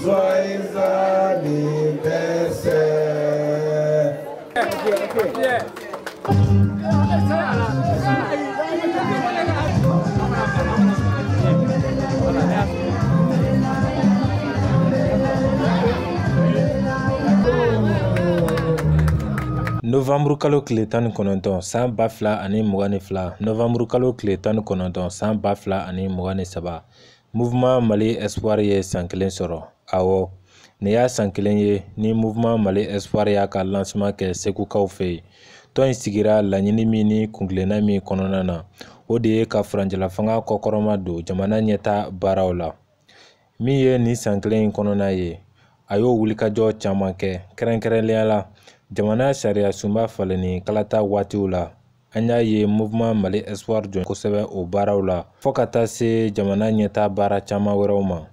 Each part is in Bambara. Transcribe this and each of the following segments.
Joyeux anniversaire. Novembre kalo tile 19 san 2022, novembre kalo tile 19 san 2023, Mouvement Mali Espoir ye san kelen sɔrɔ. Awɔ, nin y'a san kelen ye ni Mouvement Mali Espoir y'a ka lancement kɛ Segukaw fɛ yen. Tɔn in sigira laɲini min ni kuntilenna min kɔnɔna na, o de ye ka furancɛlafanga kɔkɔrɔma don jamana ɲɛta baaraw la. Min ye nin san kelen in kɔnɔna ye, a y'o wulikajɔ caman kɛ, kɛrɛnkɛrɛnnenya la jamana sariya sunba falenni kalata waatiw la. An y'a ye Mouvement Mali Espoir jɔ kosɛbɛ o baaraw la, fɔɔ ka taa se jamana ɲɛta baara caman wɛrɛw ma.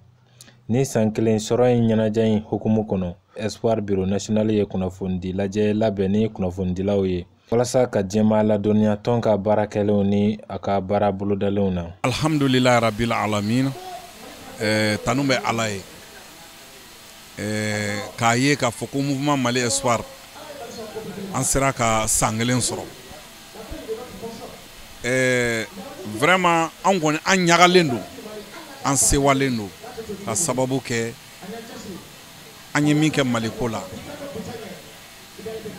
Ni san kelen sɔrɔ in ɲɛnajɛ in hukumu kɔnɔ, Espoir Bureau National ye kunnafonidi lajɛ labɛn ni kunnafonidilaw ye walasa ka diɲɛmaa ladɔnniya tɔn ka baara kɛlenw ni a ka baara bolodalenw na. Alhamdulilayi rabil alamin, tanu bɛ Ala ye, k'a ye k'a fɔ ko Mouvement Mali Espoir an sera ka san kelen sɔrɔ. Vraiment an kɔni an ɲagalen don, an sewalen don ka sababu kɛ an ye min kɛ Maliko la.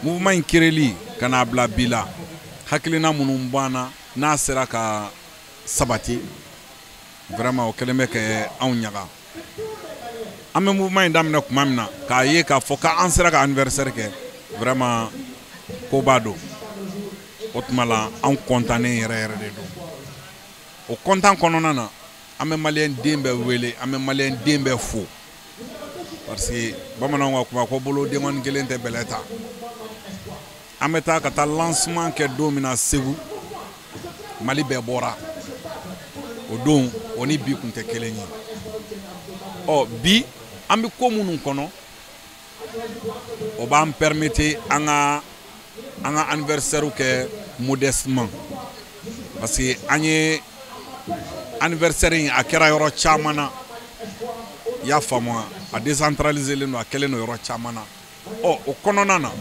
Mouvement in créeli ka n'a bila bi la, hakilina minnu banna n'a sera ka sabati, vraiment o kɛlen bɛ kɛ anw ɲaga. An bɛ mouvement in daminɛ tuma min na, k'a ye k'a fɔ k'an sera ka anniversaire kɛ, vraiment koba don. O tuma la anw kɔntannen yɛrɛ yɛrɛ de don. O kɔntan kɔnɔna na, an bɛ maliyɛn den bɛɛ wele, an bɛ maliyɛn den bɛɛ fo, parce que bamananw ka kuma ko bolo denkɔni kelen tɛ bɛlɛ ta. An bɛ taa ka taa lancement kɛ don min na Segu, Mali bɛɛ bɔra o don, o ni bi kun tɛ kelen ye. Ɔ bi an bɛ ko minnu kɔnɔ, o b'an permettre an ka anniversaire kɛ modestement, parce que an ye anniversaire in a kɛra yɔrɔ caman na, i y'a faamu, a décentralisé len don, a kɛlen don yɔrɔ caman na. Ɔ o kɔnɔna na,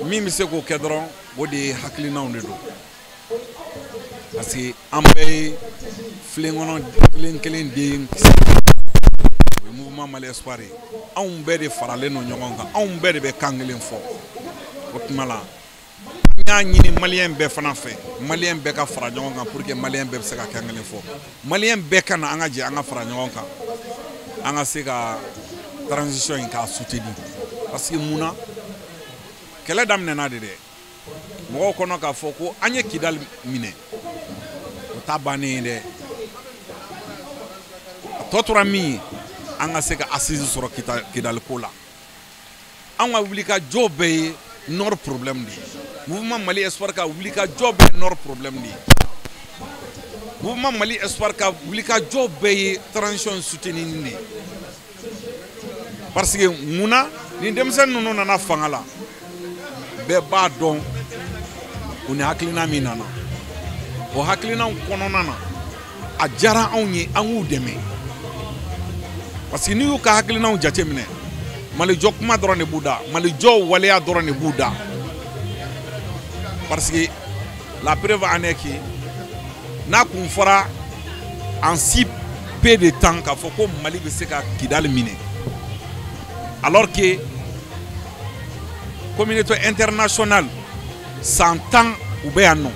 min bɛ se k'o kɛ dɔrɔn, o de ye hakilinaw de don, parce que an bɛɛ ye filen kɔnɔ filen kelen den kisɛ, o ye Mouvement Mali Espoir ye. Anw bɛɛ de faralen don ɲɔgɔn kan, anw bɛɛ de bɛ kan kelen fɔ. O tuma la n y'a ɲini maliyɛn bɛɛ fana fɛ, maliyɛn bɛɛ ka fara ɲɔgɔn kan pour que maliyɛn bɛɛ bɛ se ka kan kelen fɔ. Maliyɛn bɛɛ ka na, an ka jɛ an ka fara ɲɔgɔn kan, an ka se ka transition in k'a soutenir. Parce que mun na kɛlɛ daminɛna de dɛ, mɔgɔw kɔnɔ k'a fɔ ko an ye Kidali minɛ, o t'a bannen ye dɛ. A tɔ tora min ye, an ka se ka assise sɔrɔ Kidali ko la. An ka wulikajɔ bɛɛ ye nord problème de ye. Mouvement Mali Espoir ka wulikajɔ bɛɛ ye nord problème de ye. Mouvement Mali Espoir ka wulikajɔ bɛɛ ye transition soutenir de ye. Parce que mun na ni denmisɛnnin ninnu nana fanga la, bɛɛ b'a dɔn u ni hakilina min nana. O hakilinaw kɔnɔna na, a diyara anw ye, an k'u dɛmɛ. Parce que n'i y'u ka hakilinaw jateminɛ, Malijɔ kuma dɔrɔn de b'u da, Malijɔ waleya dɔrɔn de b'u da. Parce que la preuve en est que n'a kun fɔra en si peu de temps k'a fɔ ko Mali bɛ se ka Kidali minɛ, alors que communauté internationale san 10 u bɛ yan nɔ,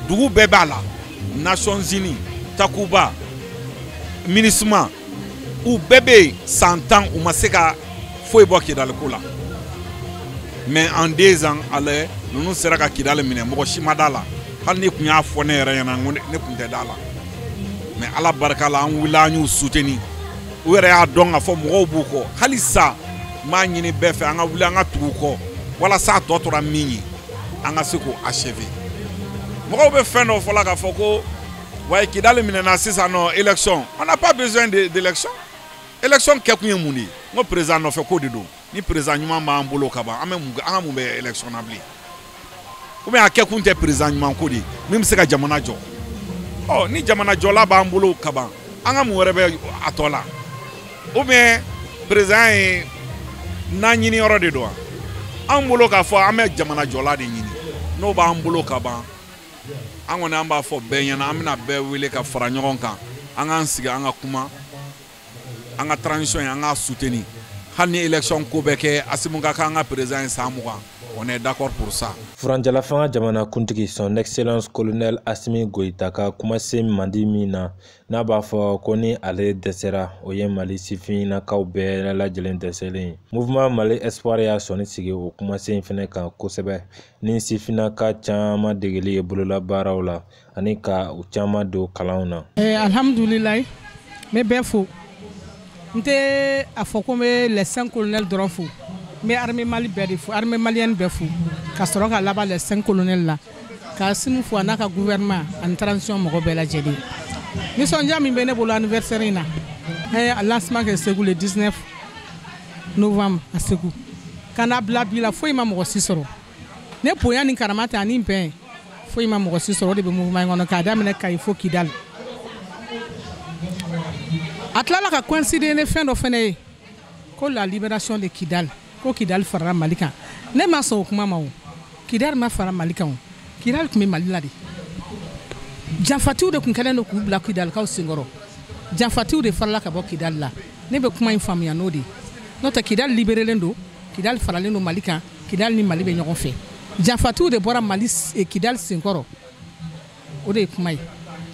dugu bɛɛ b'a la, Nations Unies, Takuba, MINUSMA, u bɛɛ bɛ yen san 10, u ma se ka foyi bɔ Kidali ko la. Mais en 2 ans, ale ninnu sera ka Kidali minɛ, mɔgɔ si ma da la. Hali ni kun y'a fɔ ne yɛrɛ ɲɛna, n ko ne kun tɛ da la. Mais Ala barika la, an wulila, an y'u soutenir. U yɛrɛ y'a dɔn k'a fɔ mɔgɔw b'u kɔ. Hali sa n b'a ɲini bɛɛ fɛ, an ka wuli an ka tugu u kɔ, walasa a tɔ tora min ye, an ka se k'o achever. Mɔgɔw bɛ fɛn dɔ fɔla k'a fɔ ko wayi Kidali minɛna sisan nɔ élection, on n'a pas besoin d'élection. Élection kɛkun ye mun de ye? N ko président nɔfɛ ko de don. Ni président ɲuman b'an bolo ka ban, an bɛ mun, an ka mun bɛ élection na bilen? Ou bien a kɛkun tɛ président ɲuman ko de ye min bɛ se ka jamana jɔ? Ɔ ni jamana jɔla b'an bolo ka ban, an ka mun wɛrɛ bɛ a tɔ la? Ou bien président ye n'an ɲini yɔrɔ de don wa? An bolo k'a fɔ an bɛ jamana jɔla de ɲini, n'o b'an bolo ka ban, an kɔni an b'a fɔ bɛɛ ɲɛna, an bɛna bɛɛ wele ka fara ɲɔgɔn kan, an k'an sigi an ka kuma, an ka transition ye, an k'a soutenir. Hali ni élection ko bɛ kɛ, Assimi ka k'an ka président ye san 20, on est d'accord pour ça. Furancɛla fanga jamana kuntigi son excellence colonel Assimi Goïta ka kumasen mandi min na, n'a b'a fɔ ko ni ale dɛsɛra, o ye Mali sifinnakaw bɛɛ lajɛlen dɛsɛlen ye. Mouvement Mali Espoir y'a sɔnni sigi o kumasen fɛnɛ kan kosɛbɛ, ni sifinnaka caman degeli ye bololabaaraw la ani ka u caman don kalanw na. Alhamdulilayi, n bɛ bɛɛ fo. N tɛ a fɔ ko n bɛ les 5 colonels dɔrɔn fo, n bɛ armée Mali bɛɛ de fo, armée malienne bɛɛ fo, ka sɔrɔ ka laban les 5 colonels la, ka Assimi fo a n'a ka gouvernement ani transition mɔgɔ bɛɛ lajɛlen. Nisɔndiya min bɛ ne bolo anniversaire in na, an ye lancement kɛ Segu le 19 novembre à Segu, ka n'a bila bi la foyi ma mɔgɔ si sɔrɔ. Ne bonya ni karama tɛ ani bɛn, foyi ma mɔgɔ si sɔrɔ, o de bɛ mouvement in kɔnɔ k'a daminɛ Kayi fo Kidali. A tilala ka coïncider ni fɛn dɔ fɛnɛ ye, ko la libération de Kidal, ko Kidal farala Mali kan. Ne ma sɔn o kuma ma o. Kidal ma fara Mali kan o. Kidal tun bɛ Mali la de. Janfatiw de tun kɛlen don k'u bila Kidalikaw senkɔrɔ. Janfatiw de farala ka bɔ Kidal la. Ne bɛ kuma in faamuya n'o de ye. N'o tɛ Kidal libérélen don, Kidal faralen don Mali kan, Kidal ni Mali bɛ ɲɔgɔn fɛ. Janfatiw de bɔra Mali Kidal senkɔrɔ. O de ye kuma ye.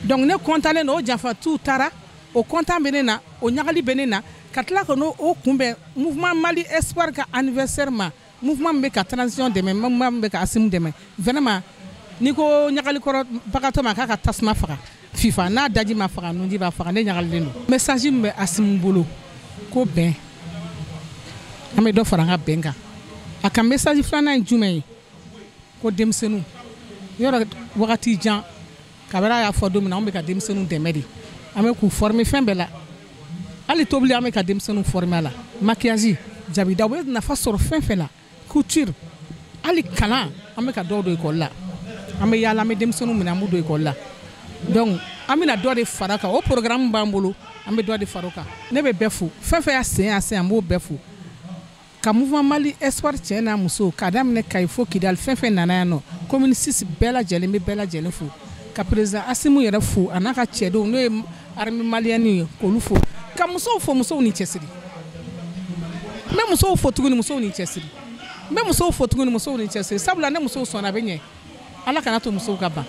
Donc ne kɔntalen don o janfatiw taara, o kɔntan bɛ ne na, o ɲagali bɛ ne na, ka tila ka n'o kunbɛn mouvement Mali Espoir ka anniversaire ma, mouvement min bɛ ka transition dɛmɛ, mouvement min bɛ ka Assimi dɛmɛ. Vraiment n'i ko ɲagalikɔrɔ bagatɔ ma k'a ka tasuma faga, fifa n'a daji ma faga, nunji b'a faga, ne ɲagalilen don. Message min bɛ Assimi bolo, ko bɛn, an bɛ dɔ fara an ka bɛn kan. A ka message filanan ye jumɛn ye? Ko denmisɛnninw, yɔrɔ wagati jan kabini a y'a fɔ don min na, anw bɛ ka denmisɛnninw dɛmɛ de, an bɛ k'u former fɛn bɛɛ la, hali tobili an bɛ ka denmisɛnninw former a la, maquillage, jabida, u bɛ nafa sɔrɔ fɛn fɛn la, couture, hali kalan an bɛ ka dɔw don école la, an bɛ yaala an bɛ denmisɛnninw minɛ an b'u don école la. Donc an bɛna dɔ de fara kan, o programme b'an bolo, an bɛ dɔ de fara o kan. Ne bɛ bɛɛ fo, fɛn fɛn y'a sen y'a sen, an b'o bɛɛ fo. Ka mouvement Mali Espoir cɛ n'a muso k'a daminɛ Kayi fo Kidali, fɛn fɛn nana yan nɔ, commune 6 bɛɛ lajɛlen bɛ bɛɛ lajɛlen fo. Ka président Assimi yɛrɛ fo a n'a ka cɛdenw n'o ye armée malienne ye, k'olu fo. Ka musow fo, musow ni cɛsiri. N bɛ musow fo tuguni, musow ni cɛsiri. N bɛ musow fo tuguni, musow ni cɛsiri. Sabula ne musow sɔnna a bɛ ɲɛ. Ala kana to musow ka ban.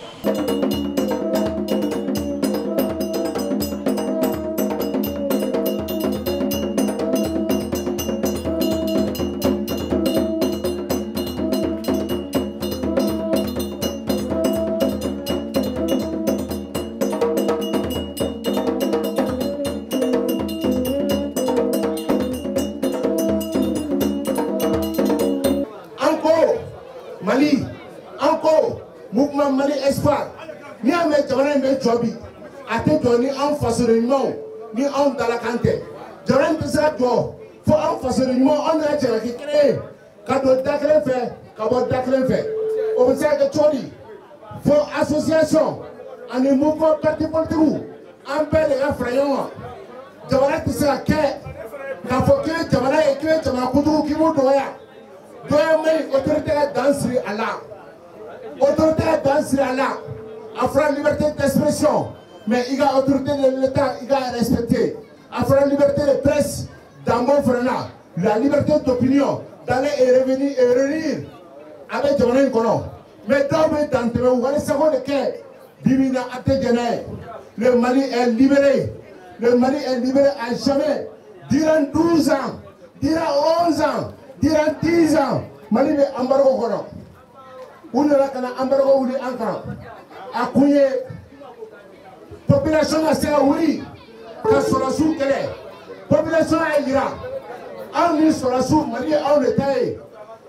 Mali, encore, mouvement Mali Espoir. Ni an bɛ jamana in bɛ jɔ bi, a tɛ jɔ ni anw fasoden ɲumanw ni anw dalakan tɛ. Jamana in tɛ se ka jɔ fo anw fasoden ɲumanw, anw de ka jɛ ka kɛ kelen ye, ka don da kelen fɛ, ka bɔ da kelen fɛ. O bɛ se ka kɛ cogo di? Fo association ani mouvement parti politique, an bɛɛ de ka fara ɲɔgɔn kan. Jamana tɛ se ka kɛ k'a fɔ k'i ye jamana ye, k'i ye jamana kuntigi, k'i b'u dɔgɔya. Dɔgɔya man ɲi, autorité ka dan siri a la. Autorité ka dan siri a la. A fɔra liberté d'expression, mais i ka autorité de l'État, i ka respecter. A fɔra liberté de presse, dan b'o fana na. La liberté d'opinion, d'aller et revenir et revenir, a bɛ jamana in kɔnɔ. Mais dɔw bɛ dan tɛmɛ, u wali sago de kɛ. Bi bi in na, a tɛ jɛn n'a ye. Le Mali est libéré. Le Mali est libéré à jamais. Durant 12 ans, durant 11 ans, durant 10 ans, Mali bɛ embargo kɔnɔ. U nana ka na embargo wuli an kan. A kun ye population ka se ka wuli ka sɔrɔdasiw kɛlɛ. Population y'a yira anw ni sɔrɔdasiw, Mali ye anw de ta ye.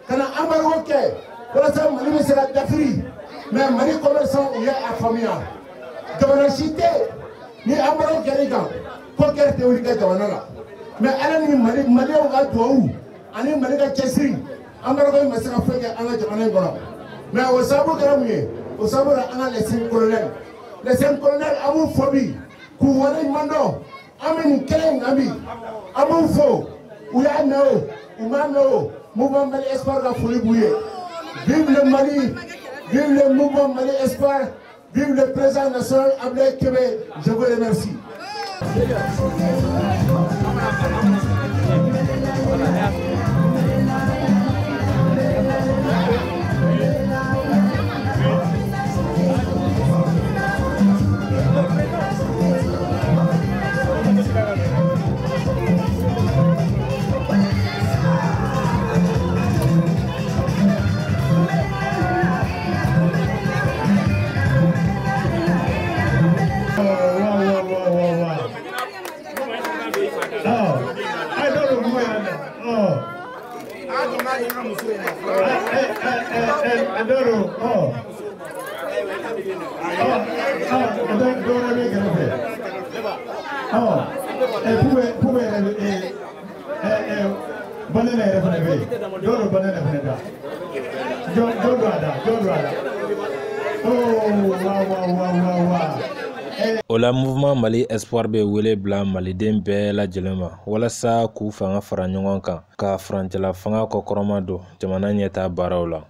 Ka na embargo kɛ walasa Mali bɛ se ka dafiri. Mais Mali commerçant u ye a faamuya jamana si tɛ ni embargo kɛr'i kan ko guerre tɛ wuli ka jamana la. Mais ala ni Mali maliyɛnw ka duwawu ani Mali ka cɛsiri embargo in ma se ka foyi kɛ an ka jamana in kɔnɔ. Mais o sababu kɛra mun ye? O sababu la an ka les 5 colonels, les 5 colonels an b'u fo bi k'u waleɲuman dɔn. An bɛ nin kɛnɛ in kan bi an b'u fo, u y'a mɛn o u m'a mɛn o, Mouvement Mali Espoir ka foli b'u ye. Vive le Mali, vive le Mouvement Mali Espoir, vive le président national Abdoulaye Kébé. Je vous remercie. O la Mouvement Mali Espoir bɛ wele bila maliden bɛɛ lajɛlen ma walasa k'u fanga fara ɲɔgɔn kan ka furancɛla fanga kɔkɔrɔma don jamana ɲɛtaa baaraw la.